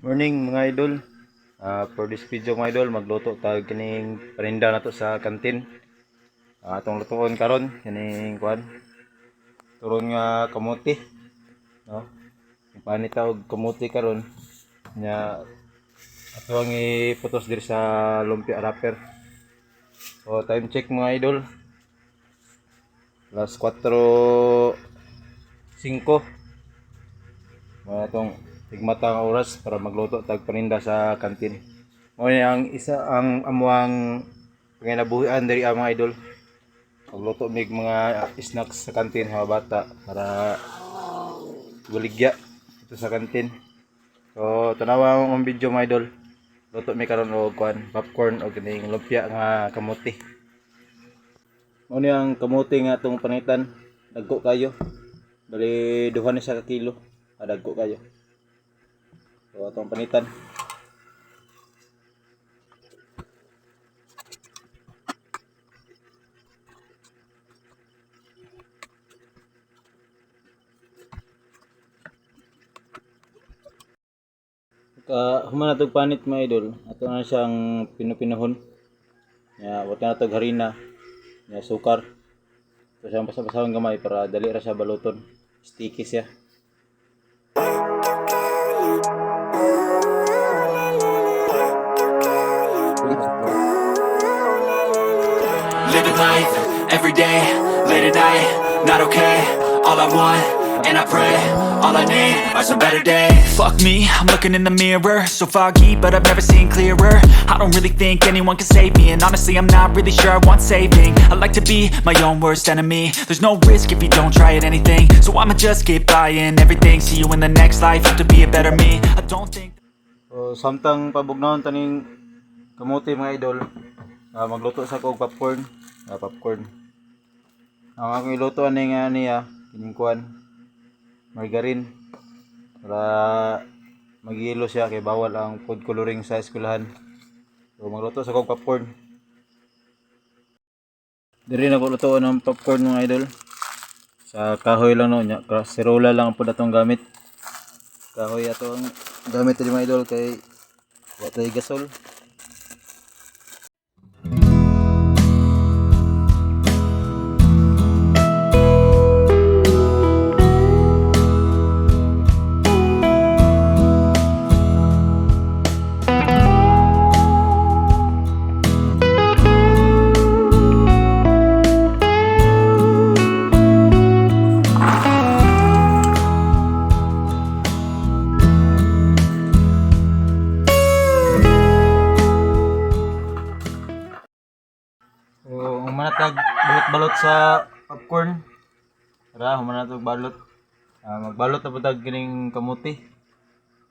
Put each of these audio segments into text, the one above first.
Morning, mga idol. For this video, mga idol, magluto tag kining paninda nato sa kantin. Atong lutuon karon kining kuan. Turon nga kamote. No? Panit og kamote karon. Nya ato ang iputos diri sa lumpia wrapper. So time check, mga idol. Alas 4:05. Mga atong tigmata nga oras para magluto tag paninda sa kantin. Mao ni ang isa ang amuang panginabuhian diri, ang mga idol. Magluto mig mga snacks sa kantin sa mga bata para buligya ito sa kantin. So tanawa ang video, mga idol. Luto mi karon og kuan, popcorn og kining lumpia nga kamote. Mao ni ang kamote nga atong panitan. Dagko kayo. Bali duha ni siya ka kilo. Dagko kayo. So atong panitan. Ka human na tog panit, mga idol, ato na siyang pinupinahon. Ya, wala na tog harina, ya sukar. Ito siyang basa-basahon gamay para dali ra siya baluton. Sticky siya. Living life every day, late at night, not okay. All I want, and I pray, all I need are some better days. Fuck me, I'm looking in the mirror, so foggy, but I've never seen clearer. I don't really think anyone can save me, and honestly, I'm not really sure I want saving. I like to be my own worst enemy. There's no risk if you don't try at anything, so I'ma just keep buying everything. See you in the next life, have to be a better me. I don't think. So, samtang pabugnawon taning kamote, mga idol, magluto sa ko og popcorn. Popcorn. Ang akong iluto ani nga niya, kining kuan, margarine para magyelo siya kay bawal ang food coloring sa eskwelahan. So magluto sa kog popcorn. Diri na ko lutoon ang popcorn, mga idol. Sa kahoy lang no nya, kaserola lang ang pud atong gamit. Kahoy ato ang gamit diri, mga idol, kay wa tay gasol. So, human na tag balot-balot sa popcorn. Tara, human na tag balot. Magbalot na po tag kining kamote.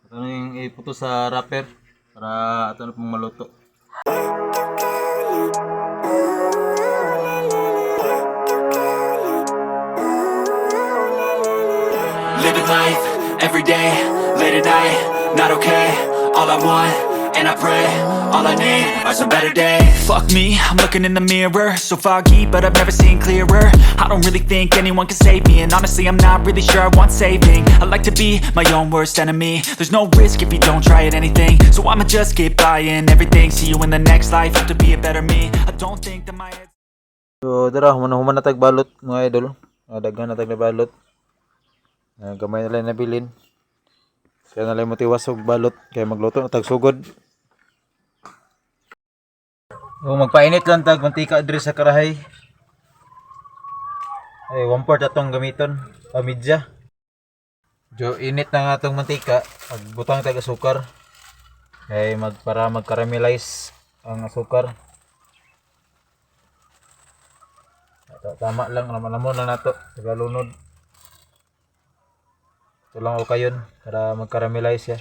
Ato na yung iputo sa wrapper para ato na pong maluto. Living life every day, late at night, not okay. All I want, and I pray, all I need are some better days. Fuck me, I'm looking in the mirror, so foggy, but I've never seen clearer. I don't really think anyone can save me, and honestly, I'm not really sure I want saving. I like to be my own worst enemy. There's no risk if you don't try at anything, so I'ma just keep buying everything. See you in the next life, have to be a better me. I don't think that my head's So, dara, human na tag balot, mga idol. Daghan na tag na balot. Gamay na lang nabilin. Kaya na lang mo tiwas og balot kay magluto na tag sugod. So, magpainit lang tag mantika diri sa karahay. Ay, one part atong gamiton, pamidya. Jo init na nga atong mantika, magbutang tag asukar. Kay mag para mag-caramelize ang asukar. Ato, tama lang, lamon lang nato, tagalunod. Ito lang ako kayon para mag-caramelize siya.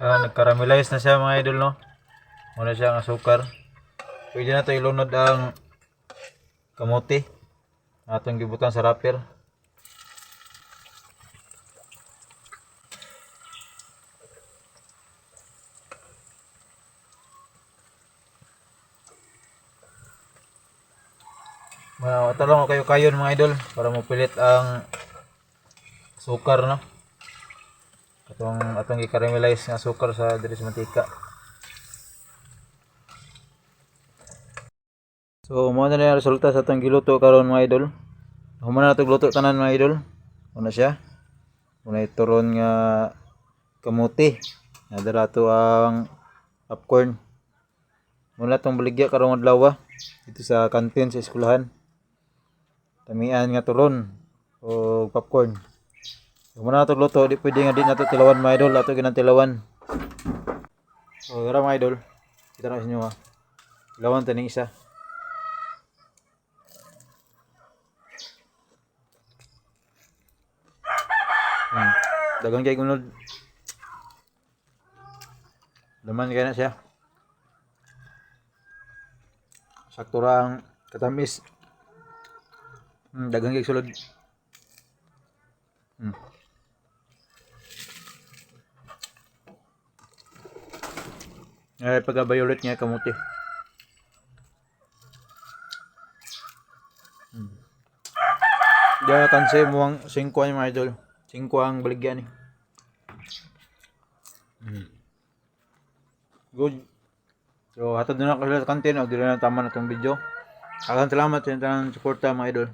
Nag-caramelize na siya, mga idol, no. Muna siya ang asukar. Pwede na to ilunod ang kamote. Atong gibutan sa wrapper. Mga talong kayo kayon, mga idol, para mapilit ang Sukar, no? Atong atong gi-caramelize nga sukar sa diri sa mantika. So mao na ang resulta sa atong giluto karon, mga idol. Human na natong luto tanan, mga idol. Una siya. Una turon nga kamuti. Nadala to ang popcorn. Muna tong baligya karong adlaw dito sa kantin sa eskwelahan. Tamian nga turon o popcorn. Muna nato luto, di pwede nga di nato tilawan, mga idol, ato ginang tilawan. So, tara, mga idol. Kita na sa inyo ha. Tilawan taning isa. Dagang kay gunod. Laman kay na siya. Sakto ra ang katamis. Dagang kay sulod. Ay, pagka violet nga kamuti. Diya kanse mo ang 5 ni, mga idol. 5 ang baligyan ni. Good. So, hatod na ako sila sa kantin. O, dili na tama na itong video. Agang salamat sa inyong suporta, mga idol.